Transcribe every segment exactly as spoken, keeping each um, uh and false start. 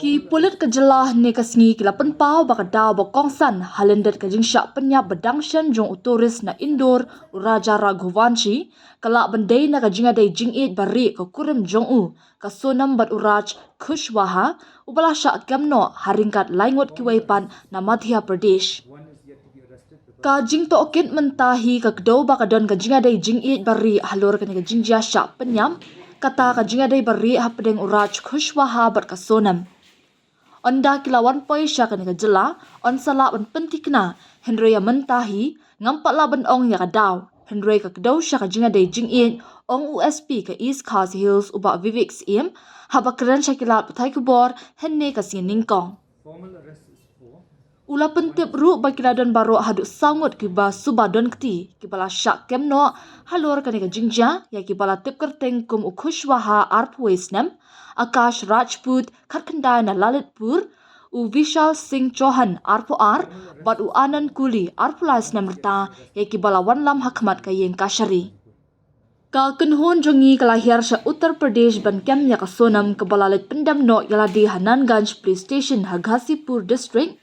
Ki pulit ka jylla ne ka sngi ki la pynpaw ba ka daw ba kongsan ha lyndet ka jingshah pynïap ba dang shen jong u tourist na Indore, u Raja Raghuvanshi, ka lah ban dei na ka jingïadei jingïeit ba rieh ka kurim jong u, ka Sonam bad u Raj Kushwaha, u ba la shah kem noh ha ryngkat lai ngut kiwei pat na Madhya Pradesh. Ka jingtohkit mynta hi ka kdew ba ka don ka jingïadei jingïeit ba rieh halor kane ka jingjia shah pynïap, kata ka jingïadei ba rieh hapdeng u Raj Kushwaha bad ka Sonam. Ynda ki la wan poi sha kane ka jylla, yn sa lah ban pynthikna, hynrei ïa mynta hi ngam pat lah ban ong ïa ka daw, hynrei ka kdew sha ka jingïadei jingïeit, ong u S P ka East Khasi Hills u Bah Vivek Syiem, haba kren sha ki lad pathai khubor hynne ka sngi nyngkong. U la pyntip ruh ba ki la don baroh haduh saw ngut kiba suba don kti kiba la shah kem noh halor kane ka jingjia, ïa kiba la tip kyrteng kum u Kushwaha, arphew wei snem, Akash Rajput, khatkhyndai, na Lalitpur, u Vishal Singh Chauhan, arphew ar, bad u Anand Kuli, arphew lai snem rta, ïa kiba la wanlam ha khmat ka ïing kashari. Ka kynhun jong ngi ka la hiar sha Uttar Pradesh ban kem ïa ka Sonam, kaba la leit pyndem noh ïa lade ha Nanganj Police Station ha Ghazipur District.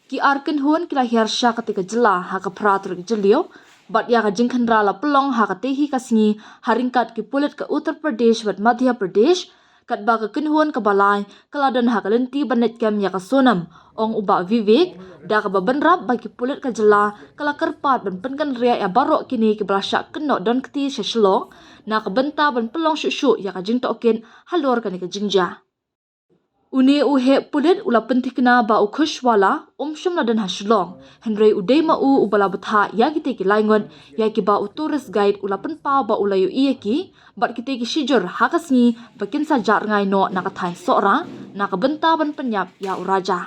Ki ar kynhun ki la hiar sha kata ka jylla ha ka phra tarik Jylliew, bad ïa ka jingkhynra la pynlong ha kata hi ka sngi ha ryngkat ki pulit ka Uttar Pradesh bad Madhya Pradesh, katba ka kynhun kaba lai ka la don ha ka lynti ban leit kem ïa ka Sonam, ong u Bah Vivek, da kaba bynrap ba ki pulit ka jylla ka la kyrpad ban pynkynriah ïa baroh kine kiba la shah kynnoh don kti sha Shillong, na ka bynta ban pynlong shuh shuh ïa ka jingtohkit halor kane ka jingjia. Une u heh pulit u la pynthikna ba u Kushwaha um shym la don ha Shillong, hynrei u dei ma u uba la bthah ïa kite ki lai ngut, ïa kiba u tourist guide u la pynpaw ba u la ïohi ïa ki, bad kite ki shijur ha ka sngi ba kin sa jah rngai noh na ka thaiñ Sohra, na ka bynta ban pynïap ïa u Raja.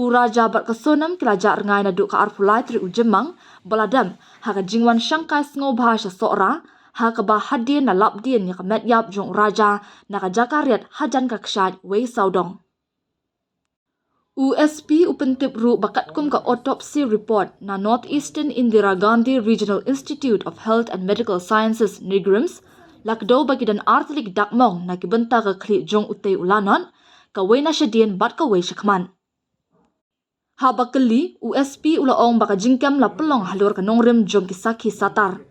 U Raja bad ka Sonam ki la jah rngai naduh ka arphew lai tarik u Jymmang ba la dep, ha ka jingwan shangkai sngewbha sha Sohra, ha kaba hadien la lap dien ïa ka met ïap jong u Raja na ka jaka riat hajan ka kshaid wei sawdong. U S P u pyntip ruh ba katkum ka autopsy report na North Eastern Indira Gandhi Regional Institute of Health and Medical Sciences, NEIGRIHMS, la kdew ba ki don ar tylli ki dak mong na ki bynta ka khlieh jong utei u lanot, kawei na shadien bad kawei shakhmat. Haba kylli, u S P u la ong ba ka jingkem la pynlong halor ka nongrim jong ki sakhi satar.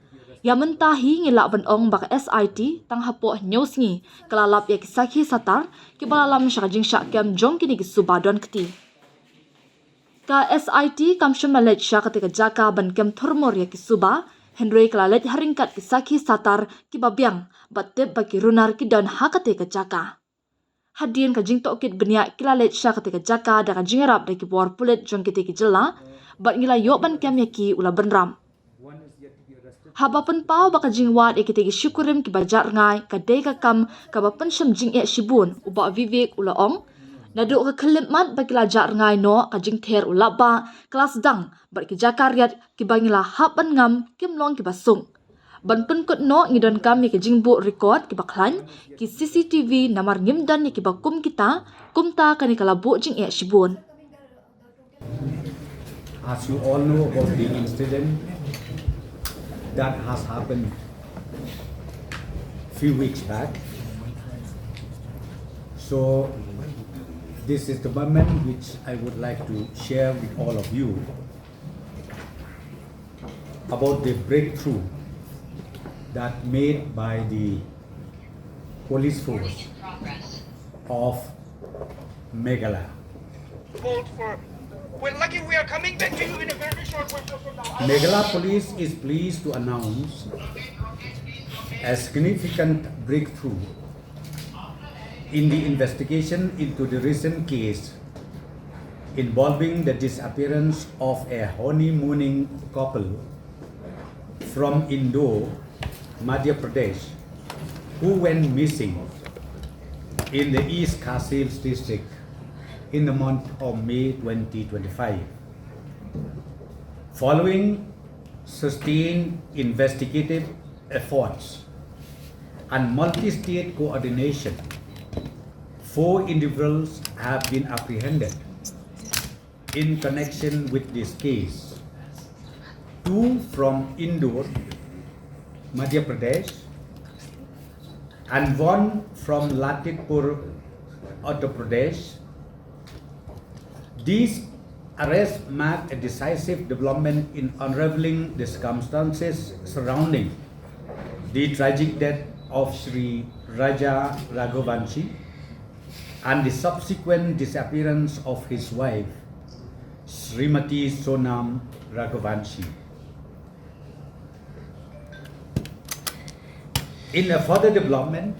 Ïa mynta hi ngi lah ban ong ba ka S I T tang hapoh hynñiew sngi ka la lap ïa ki sakhi satar kiba la lam sha ka jingshah kem jong kine ki suba don kti. Ka S I T kam shym la leit sha kata ka jaka ban kem thurmur ïa ki suba, hynrei ka la leit ha ryngkat ki sakhi satar kiba biang, bad tip ba ki runar ki don ha kata ka jaka. Hadien ka jingtohkit bniah ki la leit sha kata ka jaka da ka jingïarap da ki bor pulit jong kite ki jylla, bad ngi la ïoh ban kem ïa ki, u la bynrap. Haba pynpaw ba ka jingwad ïa kite ki shikurim kiba jah rngai ka dei ka kam kaba pynshem jingeh shibun, u Bah Vivek u la ong. Naduh ka khyllipmat ba ki la jah rngai noh, ka jingther u lap ba ka la sdang, bad ki jaka riat kiba ngi la hap ban ngam kim long kiba suk. Ban pynkut noh, ngi donkam ïa ki jingbuh record kiba khlaiñ, ki C C T V, namar ngim don ïa kiba kum kita, kumta kane ka la buh jingeh shibun. As you all know about the incident that has happened few weeks back, so this is the moment which I would like to share with all of you about the breakthrough that made by the police force of Meghalaya. Vote for. We're lucky we are coming back to you in a very short while from now. Meghalaya Police is pleased to announce a significant breakthrough in the investigation into the recent case involving the disappearance of a honeymooning couple from Indore, Madhya Pradesh, who went missing in the East Khasi Hills district in the month of May twenty twenty-five. Following sustained investigative efforts and multi-state coordination, four individuals have been apprehended in connection with this case. Two from Indore, Madhya Pradesh, and one from Lalitpur, Uttar Pradesh. These arrests mark a decisive development in unraveling the circumstances surrounding the tragic death of Shri Raja Raghuvanshi and the subsequent disappearance of his wife, Srimati Sonam Raghuvanshi. In a further development,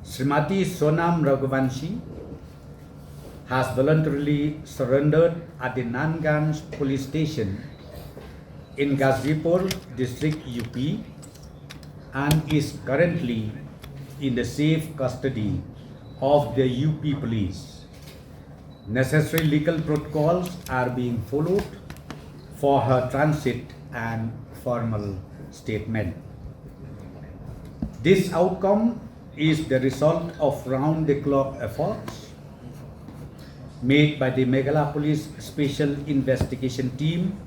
Srimati Sonam Raghuvanshi has voluntarily surrendered at the Nanganj police station in Ghazipur district, U P, and is currently in the safe custody of the U P police. Necessary legal protocols are being followed for her transit and formal statement. This outcome is the result of round-the-clock efforts made by the Meghalaya Police Special Investigation Team,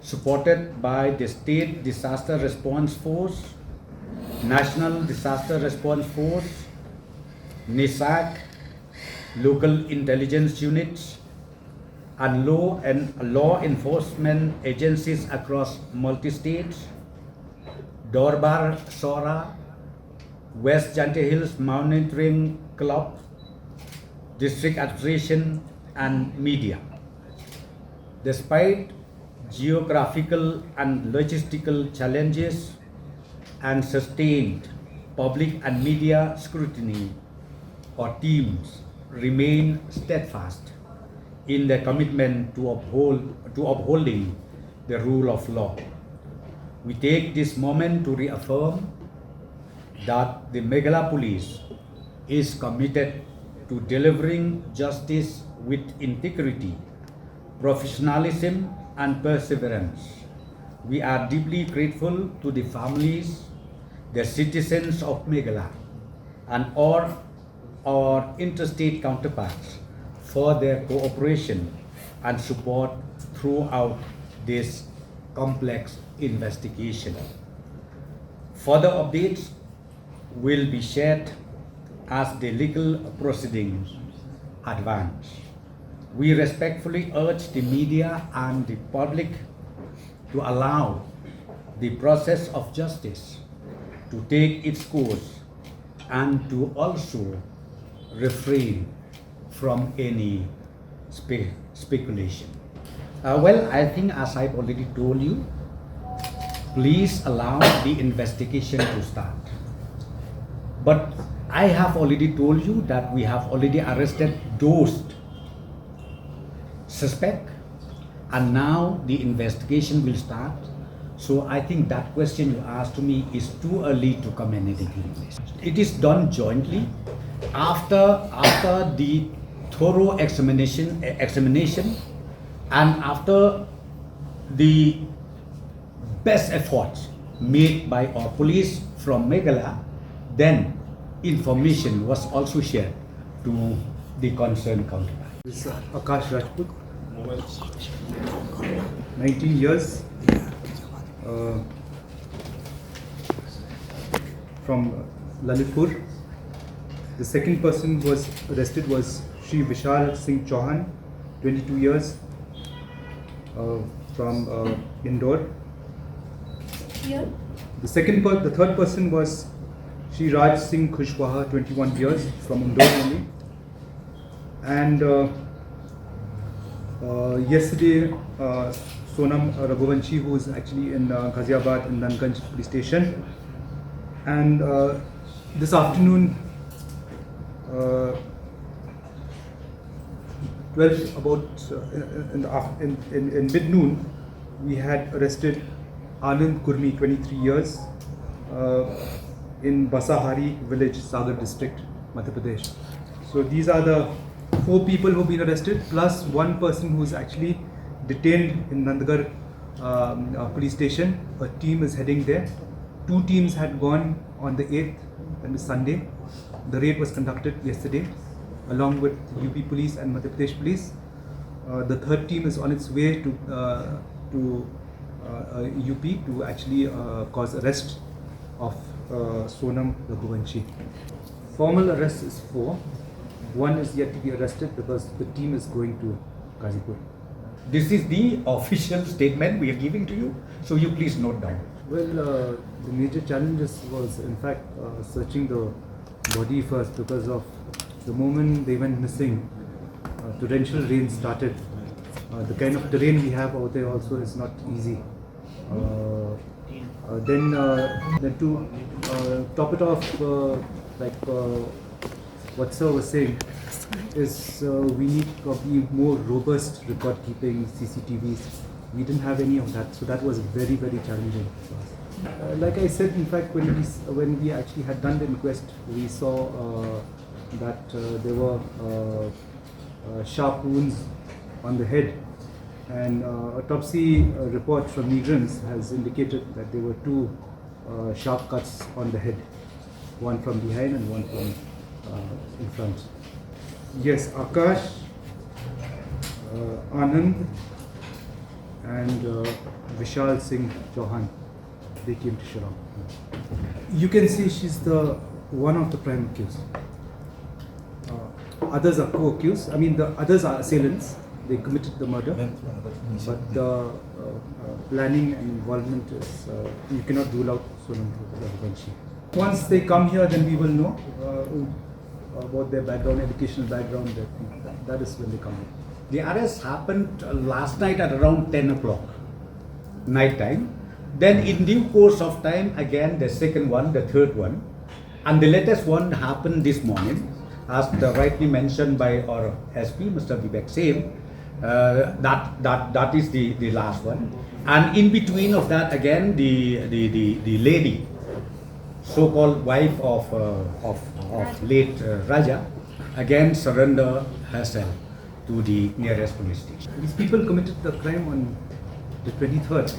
supported by the State Disaster Response Force, National Disaster Response Force, NESAC, local intelligence units, and law and law enforcement agencies across multi-states, Dorbar Sohra, West Jaintia Hills Monitoring Club, District Administration, and media. Despite geographical and logistical challenges and sustained public and media scrutiny, our teams remain steadfast in their commitment to uphold, to upholding the rule of law. We take this moment to reaffirm that the Meghalaya Police is committed to delivering justice with integrity, professionalism, and perseverance. We are deeply grateful to the families, the citizens of Meghalaya, and all our interstate counterparts for their cooperation and support throughout this complex investigation. Further updates will be shared as the legal proceedings advance. We respectfully urge the media and the public to allow the process of justice to take its course and to also refrain from any spe- speculation. Uh, well, I think, as I've already told you, please allow the investigation to start. But I have already told you that we have already arrested those suspect, and now the investigation will start. So I think that question you asked to me is too early to comment anything. It is done jointly after, after the thorough examination, eh, examination, and after the best efforts made by our police from Meghalaya, then information was also shared to the concerned counterpart. This is Akash Rajput, nineteen years, uh, from Lalitpur. The second person who was arrested was Shri Vishal Singh Chauhan, twenty-two years, uh, from, uh, Indore. Here? The second per- the third person was Shri Raj Singh Khushwaha, twenty-one years, from Indore only. And, uh, uh, yesterday, uh, Sonam Raghuvanshi, who is actually in, uh, Ghaziabad in Nanganj police station. And, uh, this afternoon, uh, twelve, about, uh, in, in the af- in, in, in mid noon, we had arrested Anand Kurmi, twenty-three years, uh, in Basahari village, Sagar district, Madhya Pradesh. So these are the four people who've been arrested, plus one person who's actually detained in Nandgarh, um, uh, police station. A team is heading there. Two teams had gone on the eighth, that is Sunday. The raid was conducted yesterday, along with U P police and Madhya Pradesh police. Uh, the third team is on its way to, uh, to, uh, uh, U P to actually, uh, cause arrest of, uh, Sonam Raghuvanshi. Formal arrest is four. One is yet to be arrested because the team is going to Ghazipur. This is the official statement we are giving to you, so you please note down. Well, uh, the major challenge is, was in fact uh, searching the body first because of the moment they went missing, uh, torrential rain started. Uh, the kind of terrain we have out there also is not easy. Uh, uh, then, uh, then to uh, top it off, uh, like uh, what sir was saying, is uh, we need probably more robust record keeping, C C T Vs. We didn't have any of that, so that was very, very challenging for us. Uh, like I said, in fact, when we s- when we actually had done the inquest, we saw uh, that uh, there were uh, uh, sharp wounds on the head, and uh, autopsy uh, report from Newgrounds has indicated that there were two uh, sharp cuts on the head, one from behind and one from uh, in front. Yes, Akash, uh, Anand, and uh, Vishal Singh Chauhan. They came to Shillong. You can see she's the one of the prime accused. Uh, others are co-accused. I mean, the others are assailants. They committed the murder, but the uh, uh, planning and involvement is uh, you cannot rule out Sonam Raghuvanshi. Once they come here, then we will know uh, about their background, educational background. That, that is when they come here. The arrest happened uh, last night at around ten o'clock night time. Then in due course of time, again the second one, the third one, and the latest one happened this morning, as the rightly mentioned by our S P, Mister Vivek Singh. Uh, that that that is the the last one, and in between of that again the the the, the lady, so-called wife of uh, of of late uh, Raja, again surrender herself to the nearest police station. These people committed the crime on the twenty-third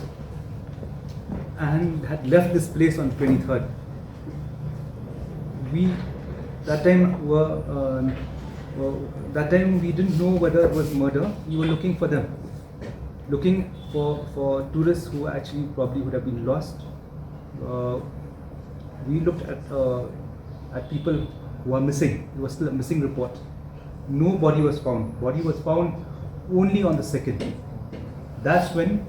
and had left this place on twenty-third. We that time were, um, were that time we didn't know whether it was murder. We were looking for them, looking for for tourists who actually probably would have been lost. Uh, we looked at uh, at people who are missing. It was still a missing report. No body was found. Body was found only on the second. That's when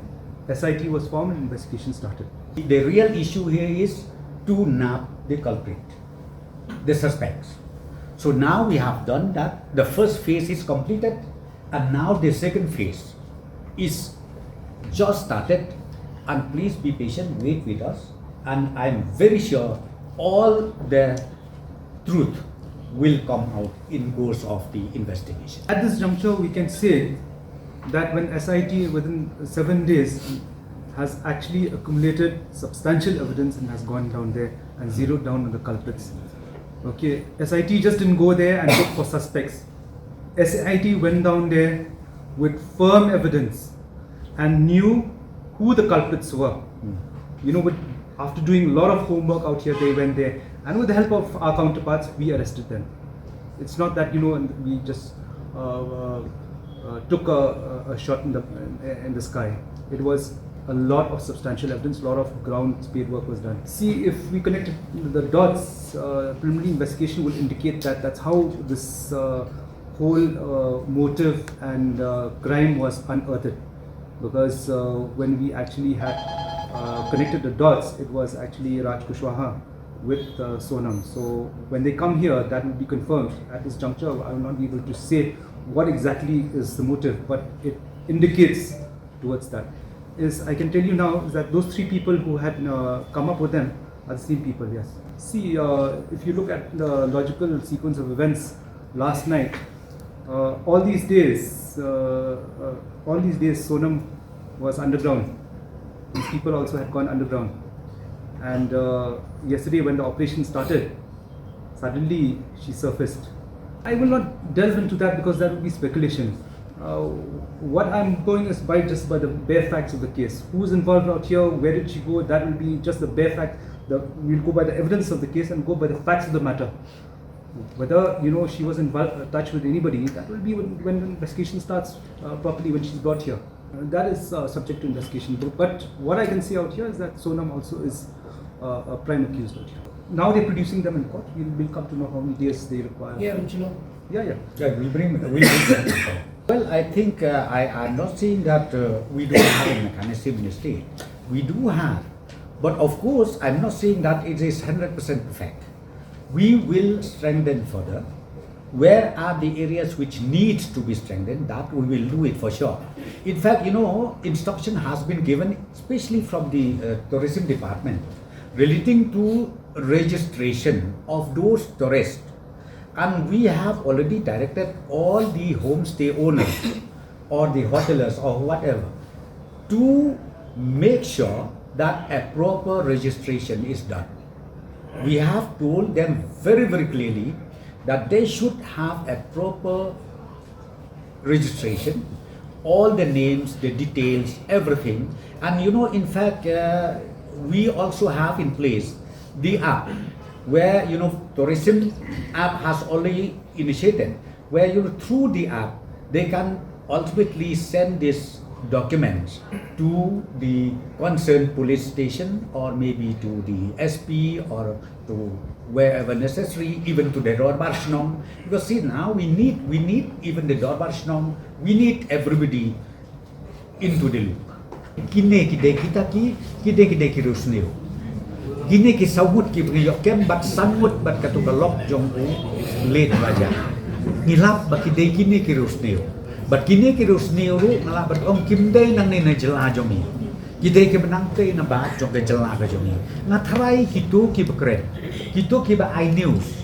S I T was formed and investigation started. The real issue here is to nab the culprit, the suspects. So now we have done that. The first phase is completed, and now the second phase is just started. And please be patient, wait with us, and I'm very sure all the truth will come out in course of the investigation. At this juncture, we can say that when S I T within seven days has actually accumulated substantial evidence and has gone down there and zeroed down on the culprits. Okay, S I T just didn't go there and look for suspects. S I T went down there with firm evidence and knew who the culprits were. You know, with, after doing a lot of homework out here, they went there, and with the help of our counterparts, we arrested them. It's not that, you know, and we just uh, uh, uh, took a, a- a shot in the in the sky. It was a lot of substantial evidence, a lot of ground spade work was done. See, if we connect the dots, uh, preliminary investigation will indicate that that's how this uh, whole uh, motive and uh, crime was unearthed. Because uh, when we actually had uh, connected the dots, it was actually Raj Kushwaha with uh, Sonam. So when they come here, that will be confirmed. At this juncture, I will not be able to say what exactly is the motive, but it indicates towards that. Is I can tell you now is that those three people who had uh, come up with them are the same people, yes. See, uh, if you look at the logical sequence of events last night, uh, all these days, uh, uh, all these days, Sonam was underground. These people also had gone underground. And uh, yesterday, when the operation started, suddenly she surfaced. I will not delve into that because that would be speculation. Uh, what I'm going is by just by the bare facts of the case. Who's involved out here? Where did she go? That will be just the bare fact. The, we'll go by the evidence of the case and go by the facts of the matter. Whether, you know, she was in vo- touch with anybody, that will be when, when the investigation starts uh, properly, when she's brought here. Uh, that is uh, subject to investigation. But, but what I can say out here is that Sonam also is uh, a prime accused out here. Now they're producing them in court. We'll, we'll come to know how many days they require. Yeah, Richard. Yeah, yeah. Yeah, we'll bring, we'll bring that. Well, I think uh, I, I'm not saying that uh, we don't have a mechanism in the state. We do have. But of course, I'm not saying that it is hundred percent perfect. We will strengthen further. Where are the areas which need to be strengthened? That we will do it for sure. In fact, you know, instruction has been given, especially from the uh, tourism department, relating to registration of those tourists. And we have already directed all the homestay owners or the hotelers or whatever to make sure that a proper registration is done. We have told them very, very clearly that they should have a proper registration, all the names, the details, everything. And you know, in fact, uh, we also have in place the app where, you know, tourism app has already initiated, where, you know, through the app, they can ultimately send these documents to the concerned police station or maybe to the S P or to wherever necessary, even to the Dorbar Shnong. Because see, now we need, we need even the Dorbar Shnong, we need everybody into the loop. Kine ki dei kita ki, ki dei ki dei ki riewsniew. Kine ki saw ngut kiba ngi ïoh kem bad san ngut bad katu ka lok jong u Late Raja. Ngi lap ba ki dei kine ki riewsniew. Bad kine ki riewsniew ruh nga lah ban ong kim dei nangne na jylla jong ngi. Ki dei kiba nangtei na bad jong ka jylla ka jong ngi. Nga tharai kito kiba kren, kito kiba ai news,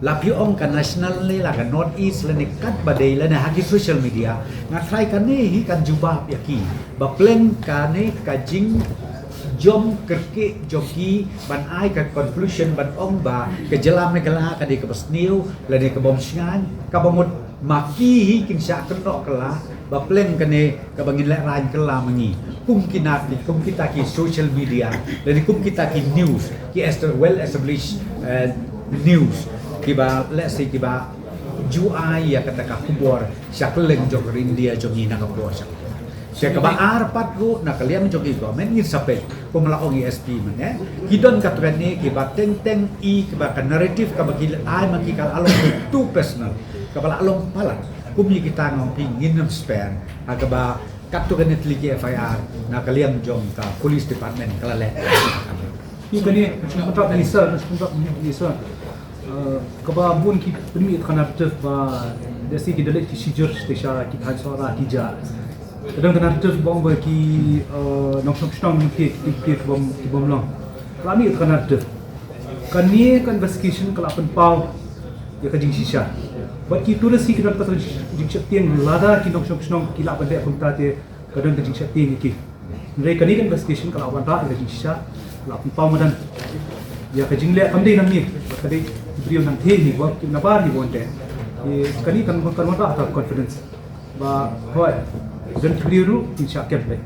la phi ong ka national ne la ka North East lane katba dei lane ha ki social media. Nga tharai kane hi kan jubab ïa ki ba pleng kane ka jingjom kyrkieh jong ki ban ai ka conclusion ban ong ba ka jylla Meghalaya ka dei kaba sniew lane ka bym shngaiñ, kaba mut ma ki hi kin shah kynnoh kylla ba pleng kane kaba ngin lehraiñ kylla ma ngi. Kum kine ki, kum kita ki social media lane kum kita ki news, ki esta-, well established uh, news kiba, let's say, kiba ju ai ïa kata ka khubor sha kylleng jong ka ri India jong ngi na ka por sha ka por. Sha kaba ar pat ruh na ka liang jong i government ngin sa peit kum la ong i S P mynne, ki don katto katne kiba teng teng i kiba ka narrative kaba ki ai ma ki ka la long too personal, kaba la long palat. Kum ïa kita nga ong phi ngin ym spare ha kaba katto katne tylli ki F I R na ka liang jong ka police department ka la leh. Ïa kane, kumta minister, kumta minister. Uh, kaba bun ki pynmih ka narrative ba da si ki da leit ki shijur te sha ki thaiñ Sohra ki ja. Ka don ka narrative ba ong ba ki uh, nongshong shnong ki ki ki bom ki bom long. Ka la mih ka narrative. Kane ka investigation ka la pynpaw ïa ka jingshisha. Bad ki tourist ki don ka jingsheptieng lada ki nongshong shnong ki la pynbeit kumta te ka don ka jingsheptieng ïa ki. Hynrei kane ka investigation ka la wanrah ïa ka jingshisha, ka la pynpaw madan ïa ka jingleh kam dei nangne, ka dei ki briew nangthie hi ba ki nabar hi ba wan te. Kane kan kan wanrah ka confidence ba hooid don ki briew ruh kin shah kem lei.